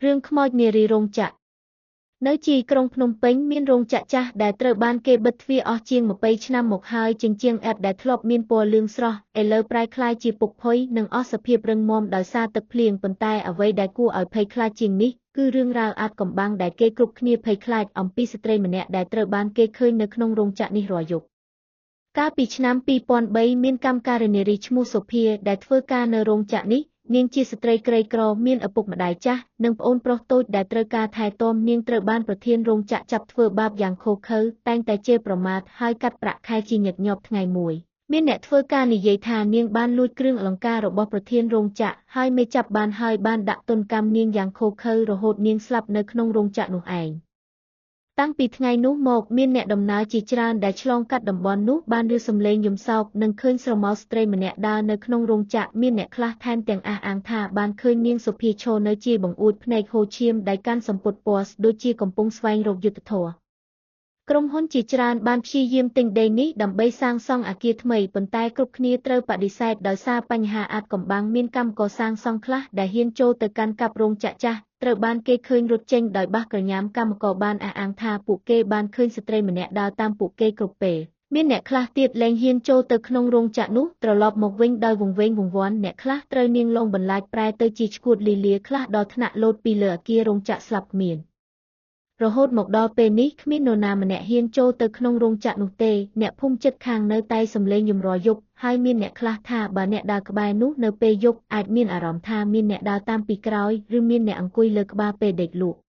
រឿងខ្មោចនារីរោងចក្រនៅជាយក្រុងភ្នំពេញមានរោងចក្រចាស់ដែលត្រូវបានគេបិទទ្វារអស់ជាង20ឆ្នាំមកហើយជញ្ជាំងឥដ្ឋដែលធ្លាប់មានពណ៌លឿងស្រស់ឥឡូវប្រែក្លាយជាពុកផុយនិងអស់សភាពរឹងមាំដោយសារទឹកភ្លៀងប៉ុន្តែអ្វីដែលគួរឲ្យភ័យខ្លាចជាងនេះគឺរឿងរ៉ាវអាថ៌កំបាំងដែលគេគ្រប់គ្នាភ័យខ្លាចអំពីស្ត្រីម្នាក់ដែលត្រូវបានគេឃើញនៅក្នុងរោងចក្រនេះរាល់យប់កាលពីឆ្នាំ2003មានកម្មការិនីរីឈ្មោះសុភាដែលធ្វើការនៅរោងចក្រនេះនាងជាស្ត្រីក្រីក្រមានឪពុកម្ដាយចាស់និងប្អូនប្រុសតូចដែលត្រូវការថែទាំនាងត្រូវបានប្រធានរោងចក្រចាប់ធ្វើបាបយ៉ាងឃោរឃៅតែងតែជេរប្រមាថហើយកាត់ប្រាក់ខែជាញឹកញាប់ថ្ងៃមួយមានអ្នកធ្វើការនិយាយថានាងបានលួចគ្រឿងអលង្ការរបស់ប្រធានរោងចក្រហើយមេចាប់បានហើយបានដាក់ទណ្ឌកម្មនាងយ៉ាងឃោរឃៅរហូតនាងស្លាប់នៅក្នុងរោងចក្រនោះឯងតាំងពីថ្ងៃនោះមកមានអ្នកដំណើរជាច្រើនដែលឆ្លងកាត់តំបន់នោះបានឮសំឡេងយំសោកនិងឃើញស្រមោលស្ត្រីម្នាក់ដើរនៅក្នុងរោងចក្រមានអ្នកខ្លះថែមទាំងអះអាងថាបានឃើញនាងសុភាឈរនៅជាបង្អួចភ្នែកហូរឈាមដែលកាន់សំពត់ពណ៌ដូចជាកំពុងស្វែងរកយុត្តិធម៌ក្រុមហ៊ុនជាច្រើនបានព្យាយាមទិញដីនេះដើម្បីសាងសង់អគារថ្មីប៉ុន្តែគ្រប់គ្នាត្រូវបដិសេធដោយសារបញ្ហាអាថ៌កំបាំងមានកម្មករសាងសង់ខ្លះដែលហ៊ានចូលទៅកាន់កាប់រោងចក្រចាស់ត្រូវបានគេឃើញរត់ចេញដោយបះក្រញាំកម្មករបានអះអាងថាពួកគេបានឃើញស្ត្រីម្នាក់ដើរតាមពួកគេគ្រប់ពេលមានអ្នកខ្លះទៀតលែងហ៊ានចូលទៅក្នុងរោងចក្រនោះត្រឡប់មកវិញដោយវង្វេងវង្វាន់អ្នកខ្លះត្រូវនាងលងបន្លាចប្រែទៅជាឆ្កួតលីលាខ្លះដល់ថ្នាក់លោតពីលើអគាររោងចក្រស្លាប់គ្មានរហូតមកដល់ពេលនេះគ្មាននរណាម្នាក់ហ៊ានចូលទៅក្នុងរោងចក្រនោះទេអ្នកភូមិជិតខាងនៅតែសំឡេងយំរាល់យប់ហើយមានអ្នកខ្លះថាបើអ្នកដើរក្បែរនោះនៅពេលយប់អាចមានអារម្មណ៍ថាមានអ្នកដើរតាមពីក្រោយឬមានអ្នកអង្គុយលើក្បាលពេលដេកលក់។